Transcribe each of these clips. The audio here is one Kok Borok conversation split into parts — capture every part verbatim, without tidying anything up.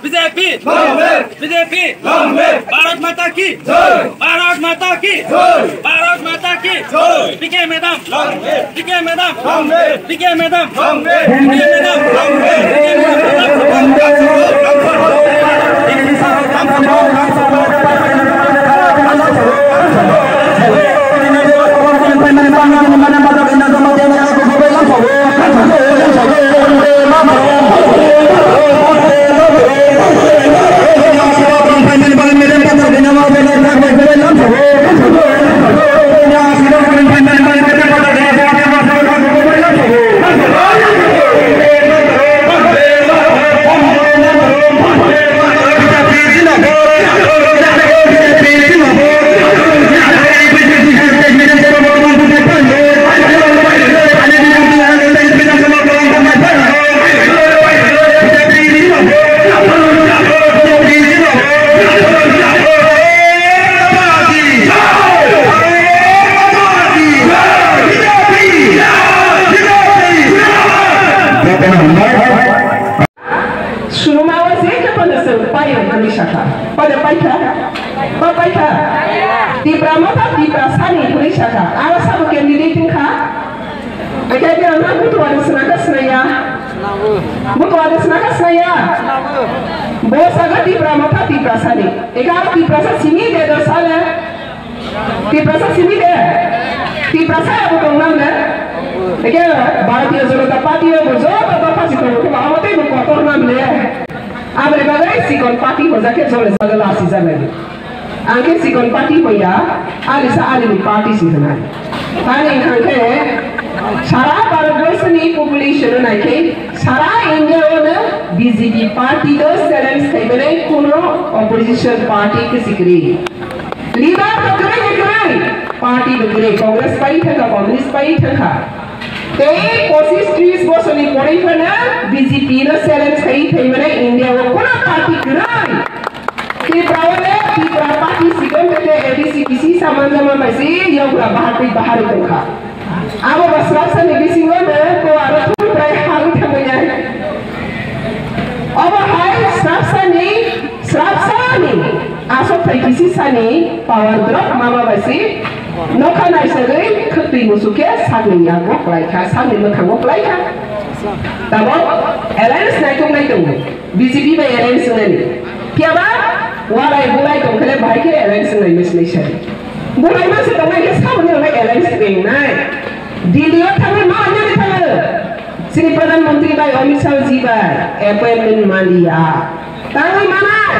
B J P! Long live! B J P! Long live! Bharat Mata ki! Jai! Bharat Mata ki! Jai! Bharat Mata ki! Jai! P K madam! Long live! P K madam! Long live! P K madam! Long live! P K madam! Long live! P K madam! Sunuma o je khe phano chwng pai rok hwnwi sakha. Pai da pai kha? Ba pai kha? Tipra Motha Tiprasani hwnwi sakha. Aro sabo candidate wngkha? Ekhe de ang butuwa de swnaka swnaya. Butuwa de swnaka swnaya. Bo saga Tipra Motha Tiprasani. Ekhe aro Tiprasa simi de do sale. Tiprasa simi de. Tiprasa abo tong nam le. Eke Bharatiya Janata Party o bo joto dopha si tongo, abo tei bo kotor nam le. Aboni bagwi sikon party hoja khe jole jale lasi jale. Ang khe sikon party hoya, ani sa ani ni party si hwnai. Tani hwnkhe sara Bharat Borso ni population o nai khe sara India o no B J P party do challenge khai belai kuno opposition party kwchwkri. Leader bo kwrwi ni kwrwi, party bo kwrwi, Congress pai thangkha, Communist pai thangkha. Tei pochis tris bosorni porwi phano B J P no challenge khai phaimani India o kono party kwrwi. Tripura o le Tripura party sikon tete A D C kisi sa manjama bai si yogra baharwi baharwi tongkha. Abo bo swrapsani bisingo no ko aro thumprei harwi thangwi nai. Obo hai swrapsani, swrapsani aswk thai kisi sani power drop mama bai si nokha naisagwi khwtwi muchuk khe sakni yago kwlai kha, sakni mwkhango kwlai kha. Tabok alliance naitok nai tongo, B J P bai alliance wngnani. Phiyaba walai bulai tongkhele bahai khe alliance wngnai mese nai sadi. Bulai mase tongnai khe saboni rwnai alliance wngnai. Delhi o thangwi ma nani thango. Chini Pradhan Mantri bai Amit Shah ji bai appointment maliya. Tangwi manai.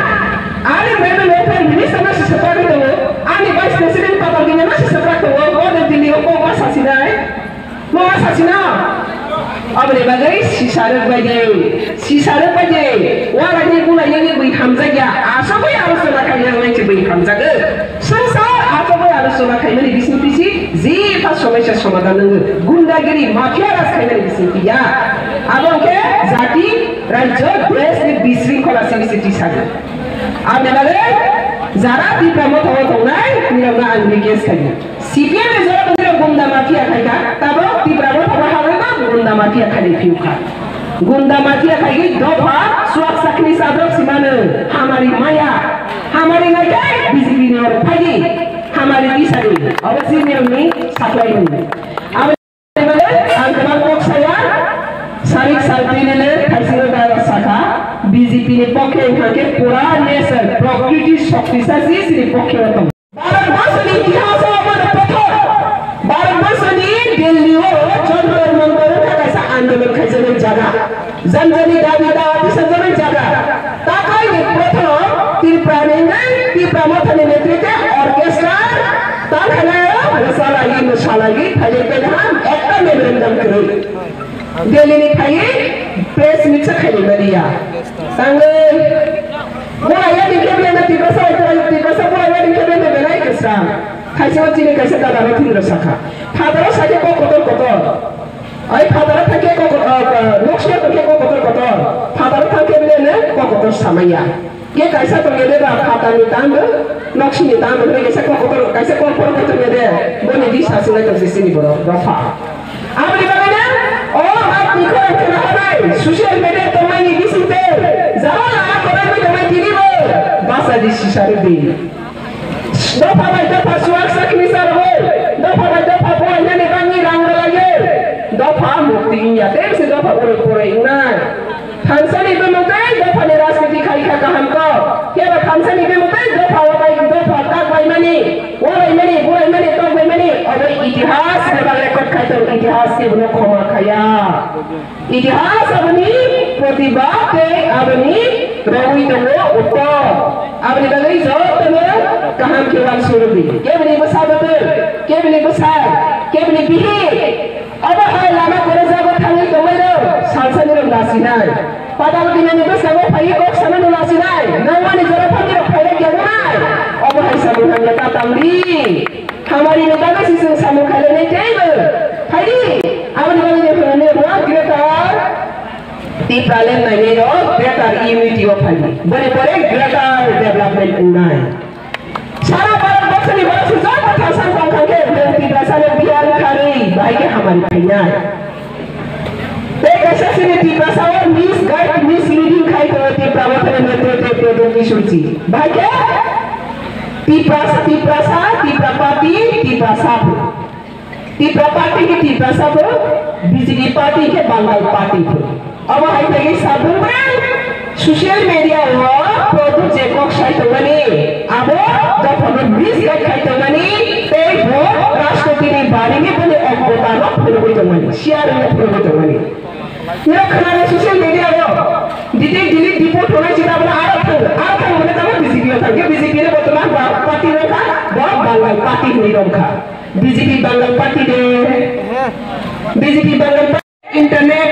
Ani Prime Minister no se swprak tongo. Ani Vice President Patal Gini no se swprak tongo. Bo de Delhi o kok ma sasinai. Mo ma sasina. Aboni bagwi sisarok bai de. Sisarok bai de. Wala ni bula yang bui hamjak ya. Asogwi aro sala kanya ngai bui hamjak. Swngchar asogwi aro sola khaimani bisingtwi si jepha somaisa somadhan wngwi gundagiri mafia raj khaimani bisingtwi ya. Abo hwnkhe jati, rajyo, desh ni bisringkhola simi si twi sago. Aboni bagwi jara Tipra Motha o tongnai nirokno ang request khaio. C P M ni jora bwswk gunda mafia khaikha, tabok Tipra Motha bo habwi bo gunda mafia khainai phiyokha. Gunda mafia khaigwi dopha suak sakni chabrok simano hamari maya. Hamari naikhai B J P ni orok phaidi. Hamari tisadi. Obo si nirokni saklai mani. Abo ang kwbang kok saya. Sarik salpini le thaisino dara sakha. B J P ni pokhe wngkha khe pura nation, prokriti shokti sa si sini pokhe o tong. Bharat Borso ni itihas o omo no prothom. Bharat Borso ni Delhi o Jantar Mantar wngkha kaisa andolon khaijaknai jaga. Jani jani dabi dawa tisajagwi jaga. Takhai ni prothom Tripura ni nai Tipra Motha ni netrite orchestra tangkhana mwsalai mwsalai phaiwi belham ekta memorandum kwrwi. Delhi ni phaiwi press meet sa khaini maliya. Tangwi mura ya ni kebla na Tiprasa Tiprasa mura ya ni kebla na belai kwsa. Khaisa chini kaisa dada no thwngwi sakha. Phataro sakhe kok kotor kotor. Ai phataro thangkhe kok, ah, ah, nokshiya tongkhe kok kotor kotor. Phataro thangkhe bele ne kok kotor samaya. Ye kaisa tongya de ba phatarni tang bo, noksini tang bo, kaisa kok kotor, kaisa kok kotor tongya de. Boni di sasinai tongsi sini borok, dopha. Aboni bagwi na, o mat ni khorang khna hwnai, social media tongmani bisingtwi, jara la korai Sisarwdi. Dopha bai dopha suak sakni sarwi, dopha bai dopha purainani bangni rang rwlaio. Dopha mukti wngya, tei bisi dopha urui purui wngnai. Thansani bumung tei dophani rajniti khai kha kaham kok. Phiya ba thansani bumung tei dopha wabai dopha kak baimani, walaimani, buraimani, tokbaimani, obo itihas bebak record khai tong, itihas kebono khoma khaya. Itihas aboni protibad tei aboni rogwi tongo uttor. Aboni bagwi jotono kaham khe uansukdi. Kebini bwsa bwtwi, kebini bwsai, kebini bihik, abo hai lama kwrwkjago thangwi tonglairok, salsanirok lasinai. Padal binani bwskango phaiwi kok sanano lasinai, nangmani jora phanirok phairok yagunai. Obo hai samung hamya ta tangdi. Hamari ni bagwi se chwng samung khainai teibo. Phaidi, aboni bagwi ni hwnwi rok greater Tipraland nainai rok greater unity o phaidi. Boni pore greater development wngnai. Sara Bharat borso ni borok se joto thangsang tongthang khe, nwng Tiprasa no biyang kharwi bahai khe hamari phainai. Tei kaisa sini Tiprasa o misguide, misleading khai tongo Tipra Mothani netrite Pradyot Kishore ji. Bahai khe Tipras-, Tiprasa, Tipra Party, Tiprasa phu. Tipra Party khe Tiprasa phu, B J P Party khe Bangal Party phu. Obo hai thai khe sabung bai social media o product je kok sai tongmani, abo jotono misguide khai tongmani, tei bo Rashtrapati ni barini boni oggota no phunugwi tongmani, share no phunugwi tongmani. Niro khwnano social media o, delete, delete, deport hwnwi se tabla aro thang, aro thang hwnwi tamo B J P o thang khe B J P ni botoman ba party rwkha, bo Bangal party hwnwi romkha. B J P Bangal party de, B J P Bangal party. Internet,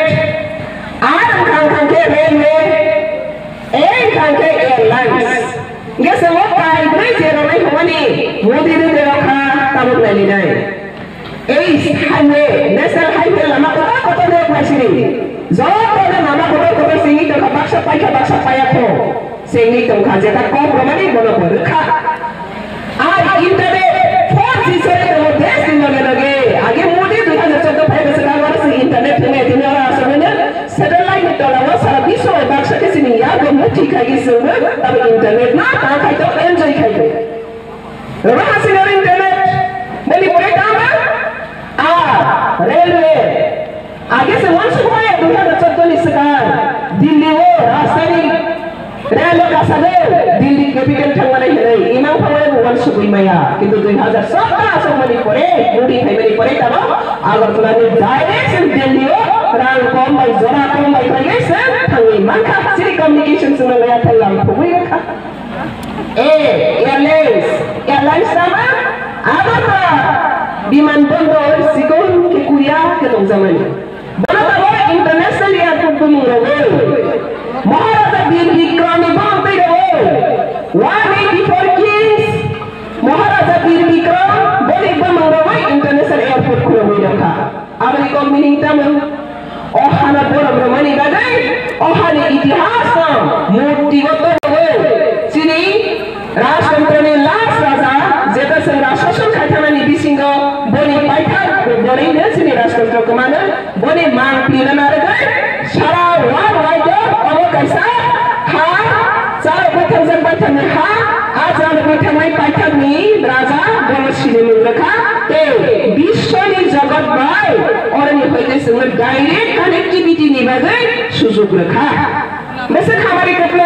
aro thang thang khe railway, ei thang khe airlines. Nge se o tai bwrwi je rwnai hwnmani, Modi de de rokha tabuk nai linai. Ei highway, national highway lama kotor kotor rok phaisini. Joto no lama kotor kotor singwi tongkha, baksa paikha, baksa paiya kho. Singwi tongkha, jeta kok romani bono bo rwkha. Ar internet four G sore tongo desh ni loge loge. Age Modi dui hajar choudo phai bwswk ang oro se internet thwngwi tini oro aswk hwnwi satellite ni tola o sara biswa bai baksa khe sini yago muthi khai swngo, tamo internet ma ta khai to enjoy khai to. Roma singor internet, boni pore tama? A, railway. Age se wansuk maya dui hajar choudo ni swkang Delhi o rajdhani rail o kasago Delhi capital thangmani hinwi imang phangmani bo wansugwi maya. Kintu dui hajar choudo aswk mani pore, Modi phaimani pore tamo Agartala ni direct se Delhi o rang kom bai jora kom bai phaiwi se thangwi mankha. Chini communication chwngno maya thang lam phugwi rwkha. A, airlines. Airlines tamo? Agartala biman bondor sikon khe kuya khe tongjakmani. Bono tamo international airport bumung rogwi. Maharaja Bir Bikram ni bumung twi rogwi. One eighty four kings. Maharaja Bir Bikram boni bumung rogwi international airport khulogwi rwkha. Aboni kok meaning tamo? O hano borok romani bagwi, o hani itihas no murti o tongo. Chini rajtantro ni last raja, jeta chwng raj shason khai thanani bisingo boni paithak, boni no chini rajtantro kwmano, boni mang pina narwgwi sara world wide o obo kaisa ha. Chalo bwthangjak baithangni ha, a chalo bwthangnai baithangni raja bono sinimung rwkha, tei biswoni jagat bai oroni hoite chwngno direct connectivity ni bagwi sujuk rwkha. Bwswk hamari kwplai.